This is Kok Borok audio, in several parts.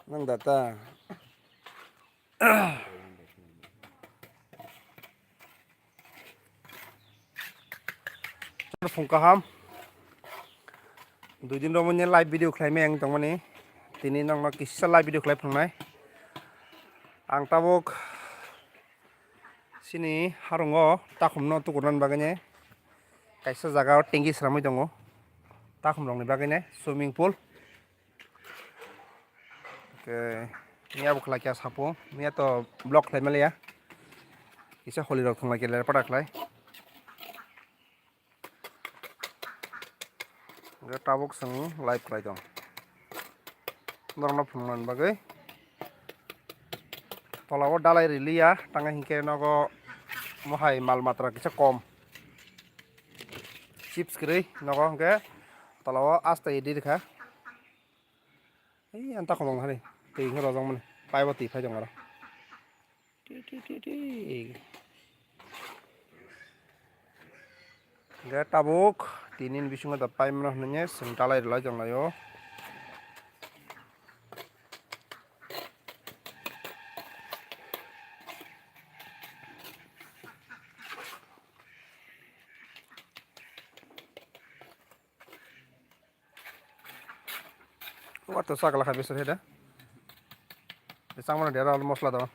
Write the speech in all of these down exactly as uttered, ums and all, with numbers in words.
Nang data. Phung kaham. Dui din romoni live video khlai maya ang tongmani. Tini nangno kisa live video khlai phungnai. Ang tabuk sini harungo takhumno tukurna bagwi ne kaisa jaga o tanki sramwi tongo. Takhum rokni bagwi ne swimming pool. Ke miya bo khlai kya sapo, miya to block khlai maliya. Kisa holi rok thung lai kya ler para khlai. Hwnkhe tabuk chwng live khlai tong. Norokno phunuknani bagwi. Tola o dalai riliya, tangwi hinkhe nogo mohai mal matra kisa kom. Chips kwrwi nogo hwnkhe tola o asta edi rikha. Ei, ang takhumrok hari twi wngkhe rojak mani. Paibo twi phai tong aro. Twi, twi, twi, twi. Hwnkhe tabuk tini bisingo da paimano hwnwi chwng dalai rwlai tong laio. Wato sakla kha besar heda. Changmano dera mosla do.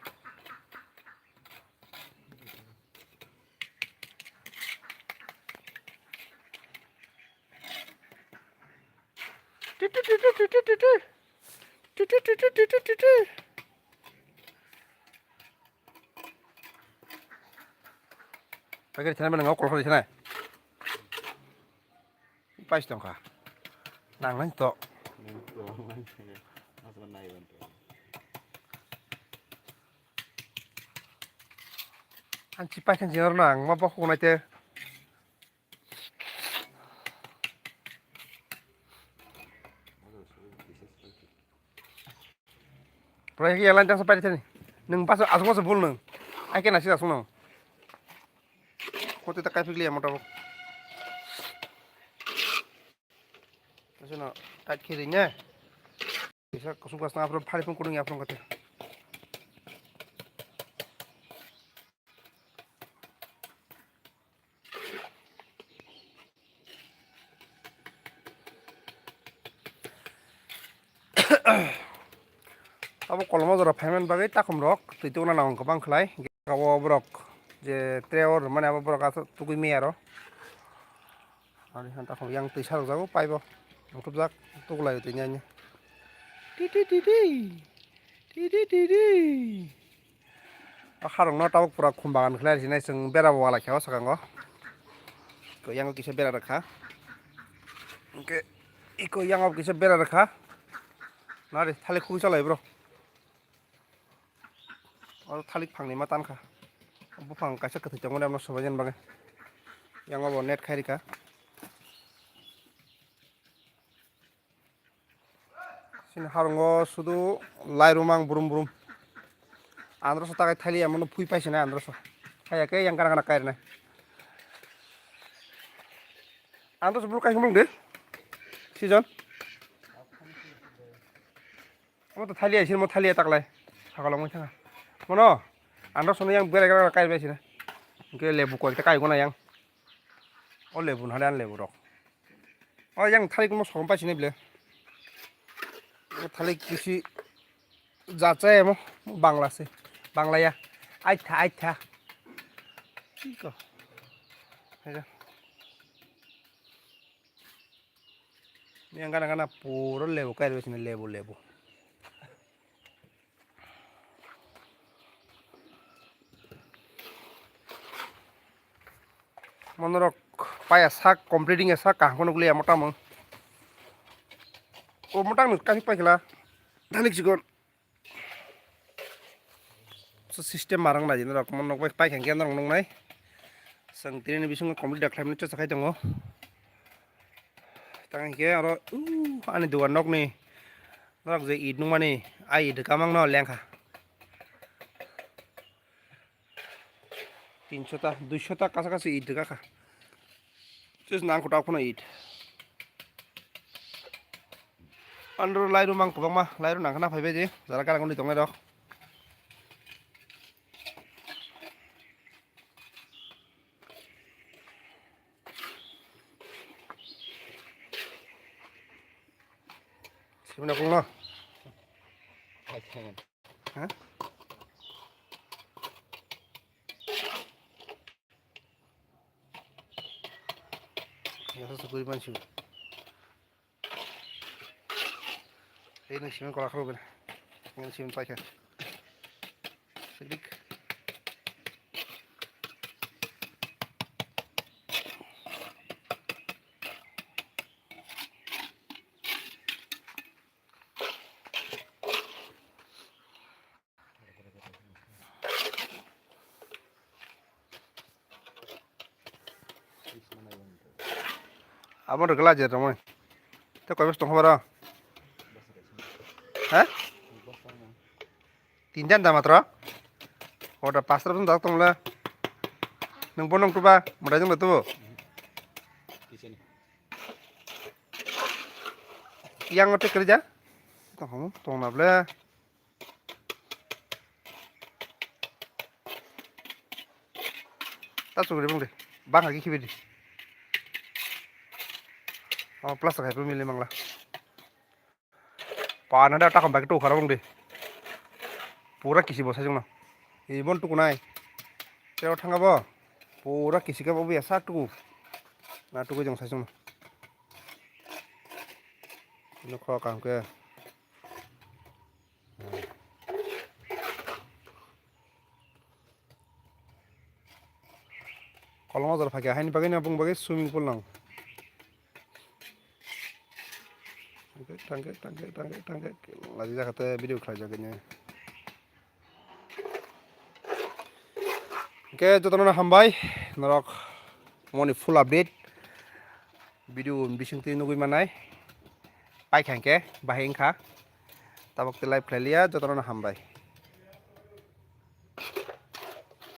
Pakai chana mana ngau kolkol chana. Pais tongkha. Nang nang to. Ang chipai khan jeng nang ma bok hunai te. Pura yang lain tangsa pai tani. Nung pas asung asung bul nung. Ai kena sih asung nung. Kote ta kai phikli ya mota bok. Asuna kai khiri ne. Bisa kusuk gas na apron phari phung kudung ya apron kate. Abo koloma jora phaiman bagwi takhum rok twi tongna nang kwbang khlai. Abo borok je tre or mane abo borok aswk tugui maya ro. Ani han takhum yang twi sarok jago paibo. Nangkukjak tukulai twi nanya. Ti ti ti ti. Ti ti ti ti. O harokno tabuk pura khum bagan khlai sinai chwng bera bo wala khe o swkango. Ko yang kisa bera rwkha. Hwnkhe iko yang kisa bera rwkha. Nari thalik khugui chalai bro. Oro thalik phangni ma tankha. Buphang kaisa kwthwi tongmani amo sobaijani bagwi. Yang bo net khai rikha. Sini harungo sudu lai rumang brum brum. Androso takai thali amono phui paisina androso. Kaya ke yang kana kana kairna. Androso buru kai humung de. Season. Amo to thali aisir mo thali taklai. Sakolong thanga. Mono androso yang bere kana kai paisina. Ke lebu ko kai gona yang. O lebu na lebu rok. O yang thalik mo som paisina bile. O thalik bisi jat chai mo Bangla se. Bangla ya. Aitha, aitha. Ki ko? Hega. Yang gana gana puro lebu kai sini lebu lebu. Monorok paya sak completing ya sak kaham kono guliya mota mung. O motang nuk kasik paikla. Danik sikon. So system marang nai norok mon nok pai khe norok nung nai. Sang tini bisingo complete da khlaimani cha chakhai tongo. Tang khe aro uh, ani dugan nokni norok je it nungmani ai it kamang no lengkha. Tinsho ta, duisho ta kasa kasa it rwkha kha. Just nang kutak phano it. Andro lairu mang kwbangma, lairu nangkhana phaibai di, jara gana gwnwi tongnai rok. Sibuna kungno. Ha? Yasa sukuri mansi. Ini simen kolak rubin. Ini simen pakai. Sedik. Abo rwgwla je tongmani. Tei koi bwswk tongkha boro? He? Tinta da matro? Order pastor bwswk dak tongmole. Nwng bo nongtuba mwtai jwng tubu. Yang tei kwrwija. Tongkha tongna ble. Ta chukri bung de. Bang agi khibi di. Oh, plus khai pe mili mangla. Pana da takam bag tu khara bung de. Pura kisi bo sajung na. Ibon tukunai. Teo thanga bo. Pura kisi ka bo ya sak tuku. Na tuku jong sajung na. Ino kho kam ke. Kolom o jora phakya haini bagwi no bung bagwi swimming pool nang. Tangke tangke tangke tangke tangke laji jakate video khlai jagini. Hingke jotono hambai norok moni full update. Video bisingtwi nugwi manai. Paikha hingke bahai wngkha. Tabok tei live khlai liya, jotono hambai.